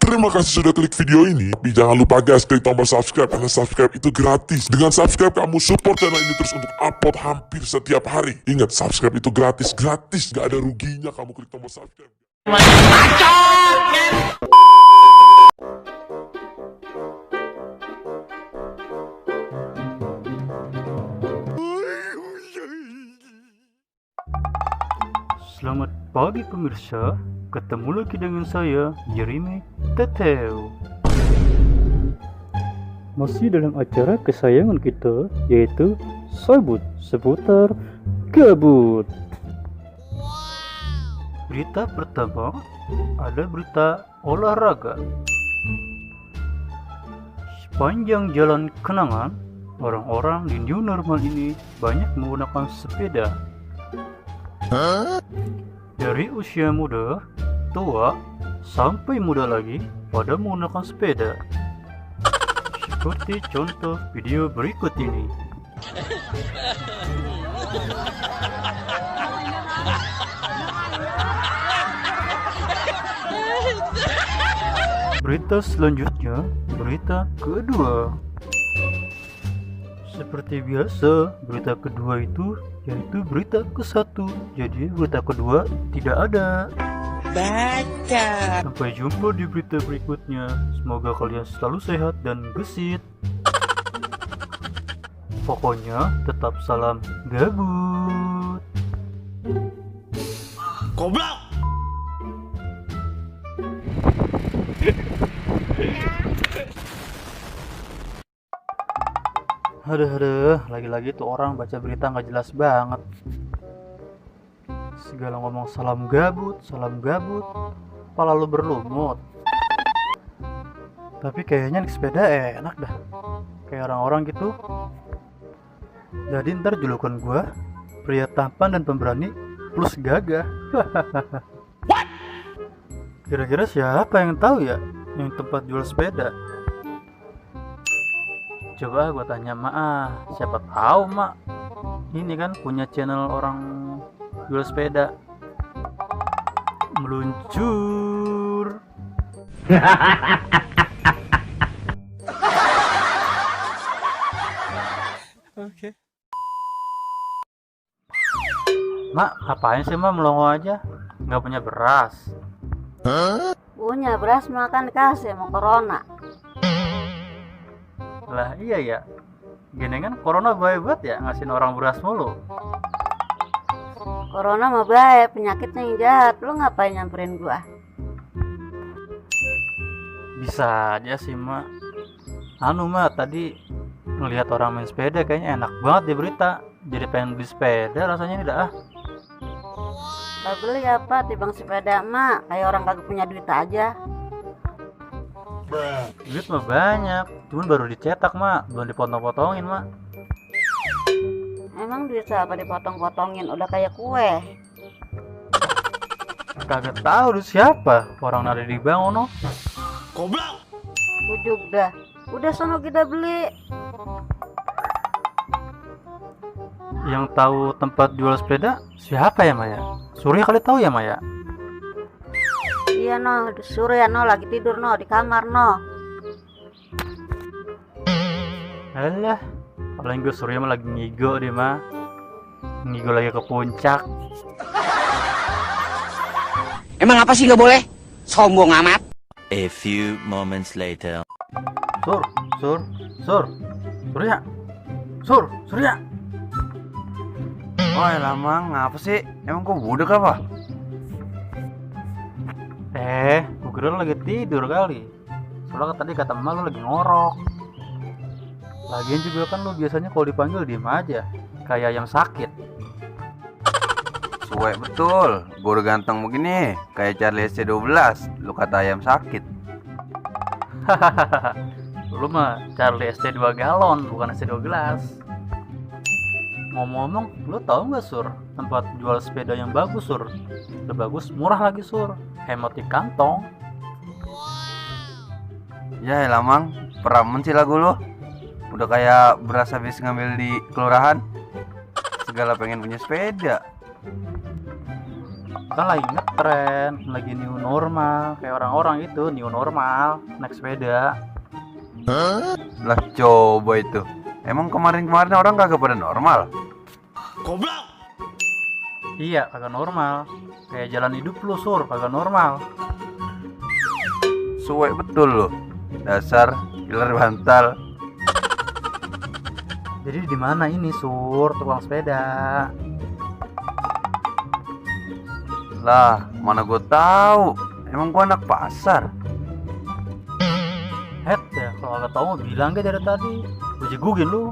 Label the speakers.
Speaker 1: Terima kasih sudah klik video ini. Tapi jangan lupa guys, klik tombol subscribe karena subscribe itu gratis. Dengan subscribe kamu support channel ini terus untuk upload hampir setiap hari. Ingat, subscribe itu gratis, gak ada ruginya kamu klik tombol subscribe.
Speaker 2: Selamat pagi pemirsa, ketemu lagi dengan saya Jeremy Teteu. Masih dalam acara kesayangan kita, yaitu Sabut seputar gabut. Berita pertama, ada berita olahraga. Sepanjang jalan kenangan, orang-orang di new normal ini banyak menggunakan sepeda. Dari usia muda, tua, sampai muda lagi pada menggunakan sepeda. Seperti contoh video berikut ini. Berita selanjutnya, berita kedua. Seperti biasa, berita kedua itu yaitu berita ke-1. Jadi berita kedua tidak ada.
Speaker 3: Baca.
Speaker 2: Sampai jumpa di berita berikutnya. Semoga kalian selalu sehat dan gesit. Pokoknya tetap salam gabut.
Speaker 3: Goblok.
Speaker 2: Aduh, lagi-lagi tuh orang baca berita nggak jelas banget. Segala ngomong salam gabut, kepala lu berlumut. Tapi kayaknya naik sepeda enak dah, kayak orang-orang gitu. Jadi ntar julukan gua pria tampan dan pemberani plus gagah. Kira-kira siapa yang tahu ya yang tempat jual sepeda? Coba gue tanya mak, siapa tahu mak ini kan punya channel orang jual sepeda. Meluncur.
Speaker 3: Oke.
Speaker 2: Mak, ngapain sih mak melongo aja? Nggak punya beras?
Speaker 4: Punya beras makan dikasih mau corona.
Speaker 2: Lah iya ya, gini kan corona bahaya banget ya, ngasihin orang beras mulu.
Speaker 4: Corona mah bahaya, penyakitnya yang jahat. Lu ngapain nyamperin gua?
Speaker 2: Bisa aja sih mak. Mak tadi ngelihat orang main sepeda kayaknya enak banget di berita. Jadi pengen beli sepeda rasanya nih dah.
Speaker 4: Lah beli apa tibang sepeda mak? Kayak orang kagak punya duit aja.
Speaker 2: Duit mah banyak, cuman baru dicetak mak, belum dipotong-potongin mak.
Speaker 4: Emang duit siapa dipotong-potongin? Udah kayak kue.
Speaker 2: Kagak tahu duit siapa, orang ada di bang ono.
Speaker 3: Goblok.
Speaker 4: Ujuk dah. Udah sono kita beli.
Speaker 2: Yang tahu tempat jual sepeda siapa ya Maya? Surya kali tahu ya Maya?
Speaker 4: Iya no, Surya no lagi tidur no di kamar no.
Speaker 2: Alah, paling gue Surya mah lagi ngigo deh mah. Ngigo lagi ke puncak.
Speaker 3: Emang apa sih nggak boleh? Sombong amat.
Speaker 5: A few moments later.
Speaker 2: Surya.
Speaker 6: Oh lama ngapa sih? Emang kok budek apa?
Speaker 2: Gue kira lu lagi tidur kali. Soalnya tadi kata emak lu lagi ngorok. Lagian juga kan lu biasanya kalau dipanggil diem aja, kayak ayam sakit.
Speaker 6: Suwe betul, gue udah ganteng begini, kayak Charlie SC12. Lu kata ayam sakit.
Speaker 2: Lu mah Charlie SC 2 galon, bukan SC 2 gelas. Ngomong-ngomong, lu tahu nggak Sur, tempat jual sepeda yang bagus Sur? Udah bagus, murah lagi Sur, hemat di kantong.
Speaker 6: Ya Lamang, peramen sih lagu lu. Udah kayak beras habis ngambil di kelurahan. Segala pengen punya sepeda.
Speaker 2: kan lagi ngetren, lagi new normal, kayak orang-orang itu new normal naik sepeda.
Speaker 6: Lah coba itu. Emang kemarin-kemarin orang kagak pada normal?
Speaker 2: Iya, kagak normal. Kayak jalan hidup lu sur, kagak normal.
Speaker 6: Suwe betul lo. Dasar killer bantal.
Speaker 2: Jadi di mana ini sur tukang sepeda?
Speaker 6: Lah, mana gue tahu. Emang gue anak pasar.
Speaker 2: Het ya, kalau kagak tahu mah bilang aja dari tadi. Gue jegugin lu.